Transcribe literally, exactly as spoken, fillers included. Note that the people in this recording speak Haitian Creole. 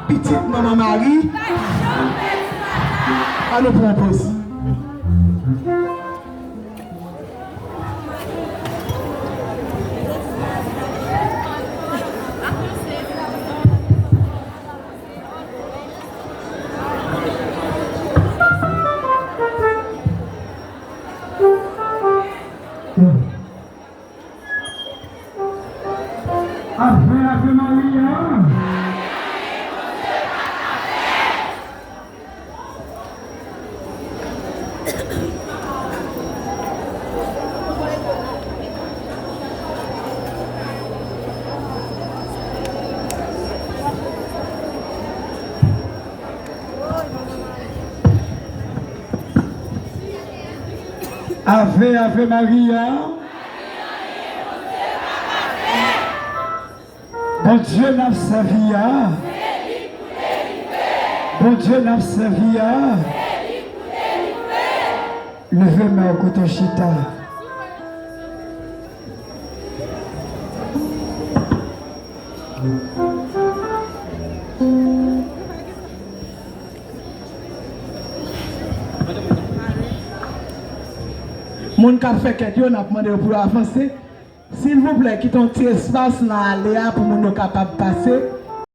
Pitit Manman Mari. An nou pran yon poz. Ave, Ave Maria. Ave, Ave Maria. Bondye n ap sèvi a. Bondye n ap sèvi a. Leve men w kote w chita. Moun k ap fè kèt yo, n ap mande yo pou yo avanse. Silvouplè, kite yon ti espas nan ale a pou moun yo kapab pase.